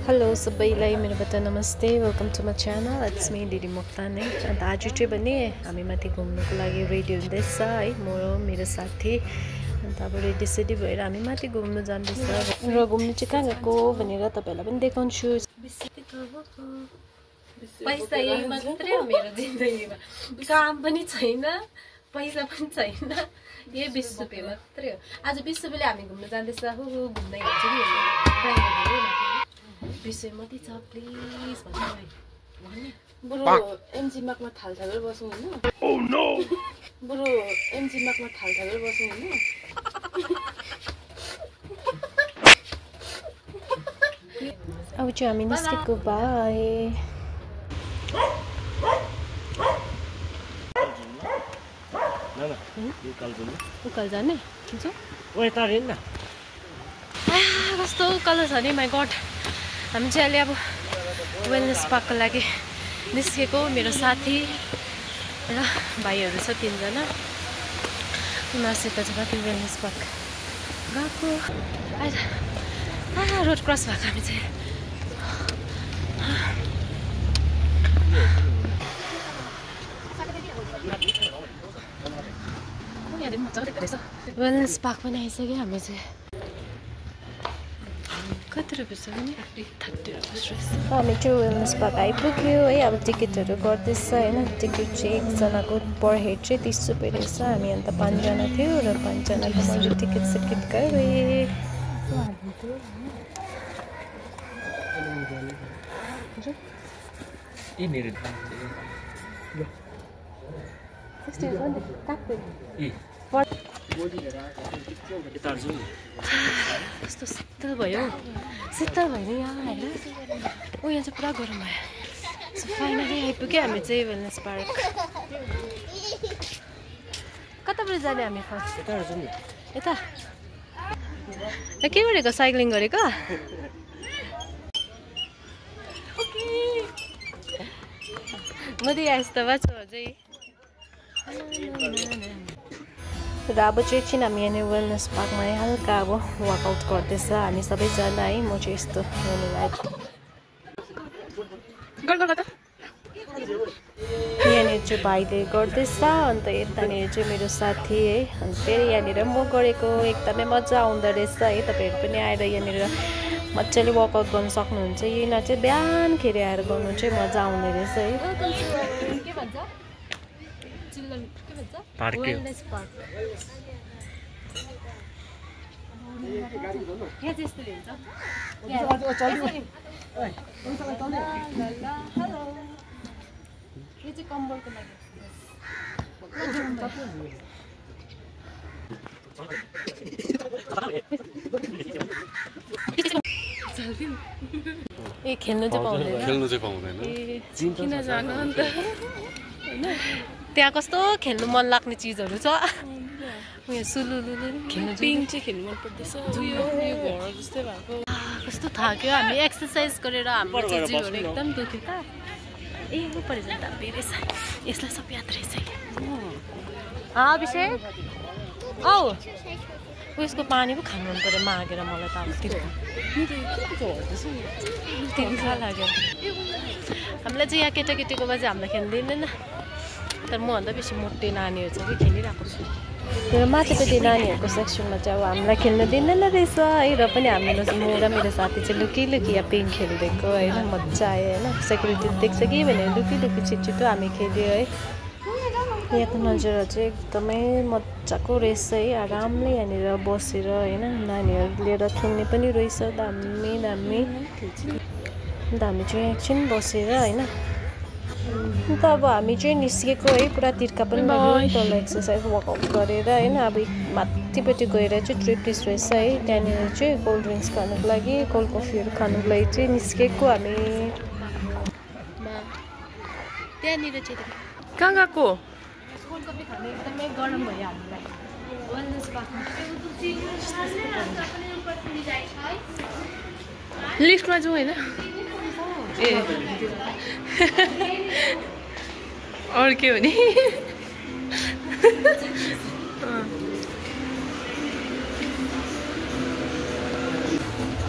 Hello सबैलाई मेरोबाट नमस्ते welcome to my channel it's me दिदी मोक्तान है। अन्त आज चाहिँ भने हामी माथि घुम्नुको लागि रेडी हुँदैछ है म र मेरो साथी। अन्त अब रेडी सेडी भएर हामी माथि घुम्नु जाँदैछ र घुम्नु चाहिँ कहाँ गएको भनेर तपाईँहरूलाई पनि देखाउँछु। पैसा यही मात्रै हो मेरो जिन्दगीमा, काम पनि छैन पैसा पनि छैन, यही 20 रुपियाँ मात्रै हो। आज 20 रुपियाँले हामी घुम्नु जाँदैछ। हो घुम्दै हिँड्छ नि 20 मात्रै छ प्लिज भन्नु बरु एमजी मार्कमा थाल बसौँ हैन। ओ नो बरु एमजी मार्कमा थाल बसौँ हैन। अब चाहिँ हामी निस्केको बाई उकाल जाने कस्तो उकालो छ नि माई गड। हामी चाहिँ अहिले अब वेलनेस पार्कको लागि निस्केको। मेरो साथी र भाइहरू छ 3 जना। उनीहरूसित चाहिँ माथि वेलनेस पार्क गएको। रोड क्रस भएको हामी चाहिँ वेलनेस पार्क पनि आइसक्यो। हामी चाहिँ कति रुपियाँ छ भने 30 रुपियाँ रहेछ। हामी चाहिँ वेलनेस पार्क आइपुग्यो है। अब टिकटहरू गर्दैछ होइन। टिकट चाहिँ एकजनाको पर हेड चाहिँ 30 रुपियाँ रहेछ। हामी अन्त 5 जना थियो र 5 जनाको मैले टिकट सिकेट गरेँ। कस्तो शीतल भयो, शीतल भयो यहाँ होइन। ओ यहाँ चाहिँ पुरा गरम भयो। सो फाइनली आइपुग्यो हामी चाहिँ वेलनेस पार्क। कताबाट जाने हामी फर्स्ट? यता के गरेको? साइक्लिङ गरेको? म त यहाँ यस्तो भएको छु अझै। र अब चाहिँ एकछिन हामी यहाँनिर वेलनेस पार्कमा हल्का अब वर्कआउट गर्दैछ हामी सबैजना है। म चाहिँ यस्तो यहाँनिर चाहिँ भाइले गर्दैछ। अन्त यतानिर चाहिँ मेरो साथी है। अन्त फेरि यहाँनिर म गरेको। एकदमै मजा आउँदो रहेछ है। तपाईँहरू पनि आएर यहाँनिर मजाले वर्कआउट गर्नु सक्नुहुन्छ। यिनीहरू चाहिँ बिहानखेरि आएर गर्नु चाहिँ मजा आउने रहेछ है। ए खेल्नु चाहिँ पाउँदैन। किन जानु अन्त हैन। त्यहाँ कस्तो खेल्नु मन लाग्ने चिजहरू छ। उयो सुलुलुलु खेल्नु पिङ चाहिँ खेल्नु मन पर्दैछ। यो घर जस्तै भएको कस्तो थाक्यो। हामी एक्सर्साइज गरेर हाम्रो जिउहरू एकदम दुख्यो त। ए ऊपर जाँदा बेरेछ यसलाई सब याद रहेछ। अभिषेक औ उसको पानी पो खानु मन पर्यो मागेर मलाई त अब तिर्खा लाग्यो। हामीलाई चाहिँ यहाँ केटाकेटीकोमा चाहिँ हामीलाई खेल्नु दिँदैन। तर मभन्दा बेसी मोटे नानीहरू चाहिँ खेलिरहेको छु। तर माथिपट्टि नानीहरूको सेक्सनमा चाहिँ अब हामीलाई खेल्न दिँदैन रहेछ है। र पनि हामीले म र मेरो साथी चाहिँ लुकी या पिङ खेलिदिएको होइन। मजा आयो होइन। सेक्युरिटी देख्छ कि भनेर लुकी छिटो हामी खेल्यो है। यहाँको नजारा चाहिँ एकदमै मजाको रहेछ है। आरामले यहाँनिर बसेर होइन नानीहरू लिएर खेल्ने पनि रहेछ। दामी दामी दामी चाहिँ एकछिन बसेर होइन। अन्त अब हामी चाहिँ निस्केको है। पुरा तिर्खा पनि भयो तल एक्सर्साइज वर्कआउट गरेर होइन। अब माथिपट्टि गएर चाहिँ ट्रिप्टिस रहेछ है। त्यहाँनिर चाहिँ कोल्ड ड्रिङ्क्स खानुको लागि कोल्ड कफीहरू खानुको लागि चाहिँ निस्केको हामी। त्यहाँनिर चाहिँ कहाँ गएको? कोल्ड कफी खानु एकदमै गरम भयो हामीलाई। वेलनेस पार्कमा लिफ्टमा जाउँ होइन। ए अरू के भने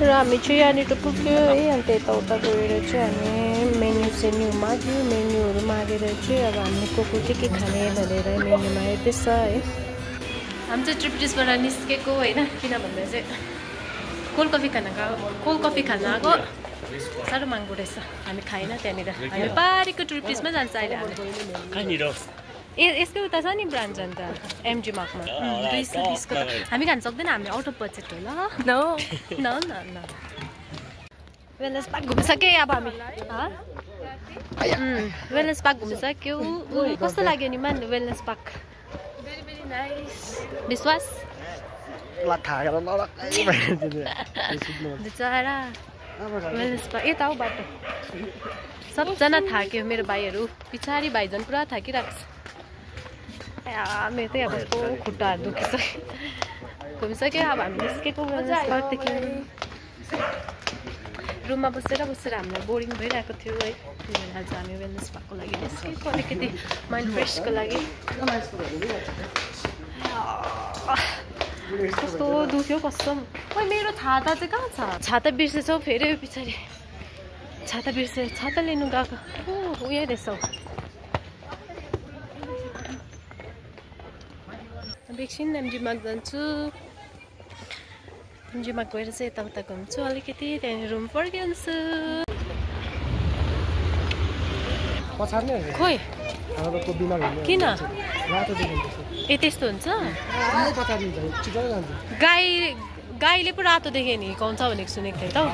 र हामी चाहिँ यहाँनिर पुग्यो है। अन्त यताउता गएर चाहिँ हामी मेन्यू माग्यो। मेन्यूहरू मागेर चाहिँ अब हामीले के खाने भनेर मेन्यूमा हेर्दैछ है। हामी चाहिँ ट्रिप्टिसबाट निस्केको होइन, किन भन्दा चाहिँ कोल्ड कफी खान आएको साह्रो महँगो रहेछ। हामी खाएन त्यहाँनिर। हामी पारीको ट्रिप्टिसमा जान्छ अहिले हामी। यसकै उता छ नि ब्रान्च अन्त एमजी मार्कमा 220 को त हामी खान सक्दैन, हामी आउट अफ बजेट हो ल। न वेलनेस पार्क घुमिसक्यो अब हामी। वेलनेस पार्क घुमिसक्यो। कस्तो लाग्यो नि मान वेलनेस पार्क? विश्वास बिचरा वेलनेस पार्क यता हो बाटो। सबजना थाक्यो मेरो भाइहरू, पछाडि भाइजन पुरा थाकिरहेको छ। मेरो त अब कस्तो खुट्टाहरू दुखिसक्यो। घुमिसक्यो अब हामी निस्केको वेलनेस पार्कदेखि। रुममा बसेर हामीलाई बोरिङ भइरहेको थियो है। आज हामी वेलनेस पार्कको लागि निस्केको अलिकति माइन्ड फ्रेसको लागि। कस्तो दुख्यो कसम। खोइ मेरो छाता चाहिँ कहाँ छ? छाता बिर्सेछौ फेरि पछाडि। छाता लिनु गएको उयो रहेछ। एकछिन एमजी मार्क जान्छु। एमजी मार्क गएर चाहिँ यताउता घुम्छु अलिकति, त्यहाँदेखि रुम फर्किन्छु। खोइ किन ए त्यस्तो हुन्छ? गाईले पो रातो देखेँ नि हिर्काउँछ भनेको सुनेको थिएँ त।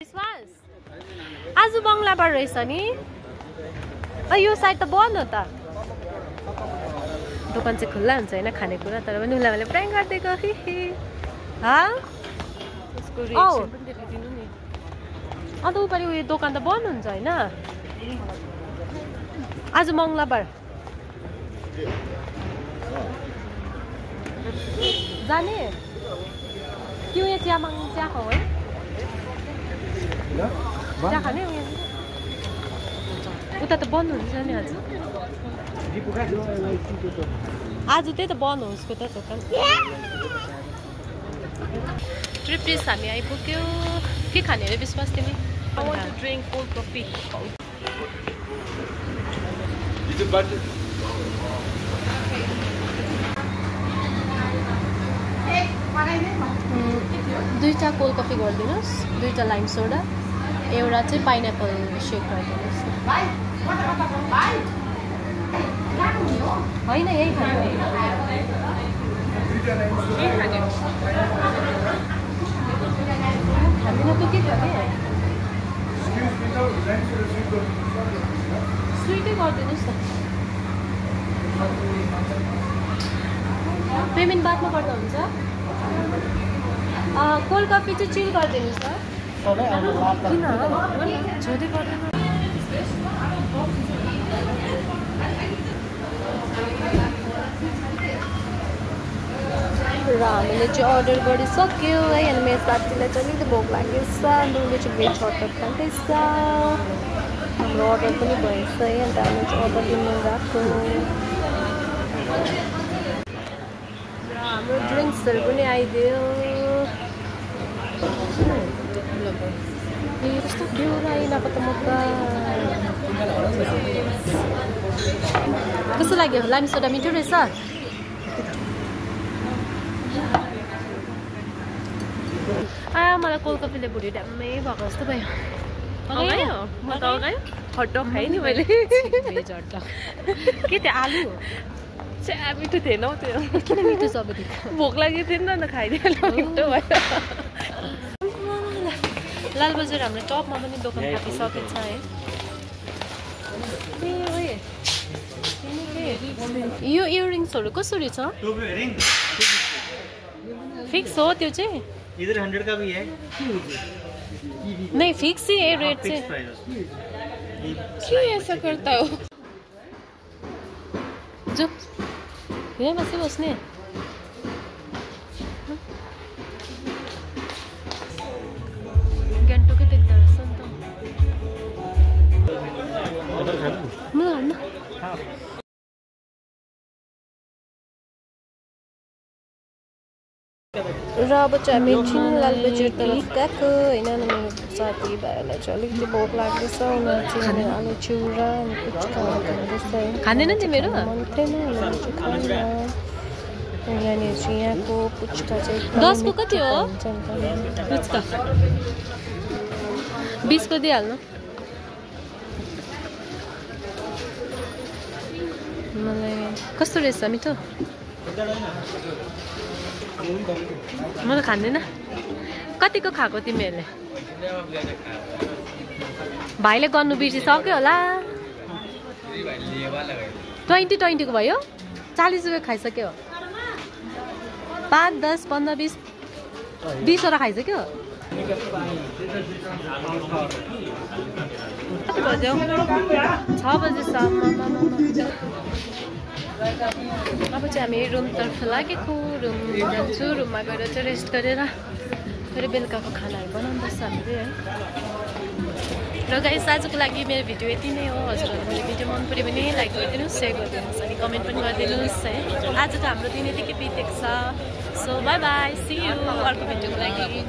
विश्वास आज बङ्गलाबाट रहेछ नि। यो साइड त बन्द हो त। दोकान चाहिँ खुल्ला हुन्छ होइन खानेकुरा, तर पनि उसलाई मैले प्राङ्क गरिदिएको। अन्त उपारि उयो दोकान त बन्द हुन्छ होइन आज मङ्गलबार। जाने कि उयो चिया खाऊ है? चिया खाने उता त बन्द हुन्छ नि आज। त्यही त बन्द हो उसको त दोकान। ट्रिप्टिस हामी आइपुग्यो। के खाने अरे विश्वास तिमी? I want to drink cold coffee. दुईटा कोल्ड कफी गरिदिनुहोस्, दुईटा लाइम सोडा, एउटा चाहिँ पाइनएप्पल सेक गरिदिनुहोस्। होइन यही खाने। हामीलाई त के खाने? स्विटै गरिदिनुहोस् न। पेमेन्ट बादमा गर्दा हुन्छ? कोल्ड कफी चाहिँ चिल गरिदिनुहोस् न। किन छोदै गर्दैन? र हामीले चाहिँ अर्डर गरिसक्यो है। अनि मेरो साथीलाई चाहिँ अलिकति भोक लागेछ, अन्त उसले चाहिँ भेज हटडग खाँदैछ। हाम्रो अर्डर पनि भएछ है। अन्त हामी चाहिँ अर्डर दिनु गएको। र हाम्रो ड्रिङ्क्सहरू पनि आइदियो। कस्तो बेहोरा आइरहेको त म त। कस्तो लाग्यो? लाइम सोडा मिठो रहेछ। मलाई कोल्ड कफीले भुँडी ड्याम्मै भएको जस्तो भयो। म त अगायो हटडग खाएँ नि मैले। भेज हटडग के त्यो आलु च्या मिठो थिएन हौ त्यो। किन मिठो छ? भोक लागेको थियो नि त खाइदिएन मिठो भयो। लालबजार हाम्रो टपमा पनि दोकान थापिसकेको छ है। यो इयरिङ्सहरू कसरी छ? फिक्स हो त्यो चाहिँ? इधर 100 का भी है। नहीं फिक्स ही है रेट से। क्यों ऐसा करता हो? जो ये बस उसने घंटों के तक दर्शन तो र अब चाहिँ हामी एकछिन लालबजारतर्फ गएको होइन अनि मेरो साथीभाइहरूलाई चाहिँ अलिकति भोक लाग्दैछ उनीहरू चाहिँ यहाँनिर आलु चिउरा अनि पुच्का खाँदैछ खाँदैन तिमीहरू मन थिएन यहाँनिर चाहिँ यहाँको पुच्का चाहिँ 10 को कति हो पुच्का 20 को दिइहाल्नु मलाई कस्तो रहेछ मिठो म त खाँदैन कतिको खाएको तिमीहरूले भाइले गर्नु बिर्सिसक्यो होला 20 को भयो 40 रुपियाँ खाइसक्यो 5 10 15 20 20वटा खाइसक्यो कति बज्यो 6 बजेसम्म अब चाहिँ हामी रुमतर्फ लागेको रुम जान्छु रुममा गएर चाहिँ रेस्ट गरेर फेरि बेलुकाको खानाहरू बनाउँदैछ हामीले है र गाइस आजको लागि मेरो भिडियो यति नै हो हजुरहरूले मेरो भिडियो मन पऱ्यो भने लाइक गरिदिनुहोस् सेयर गरिदिनुहोस् अनि कमेन्ट पनि गरिदिनुहोस् है आज त हाम्रो दिन यतिकै बितेको छ so bye bye see you अर्को भिडियोको लागि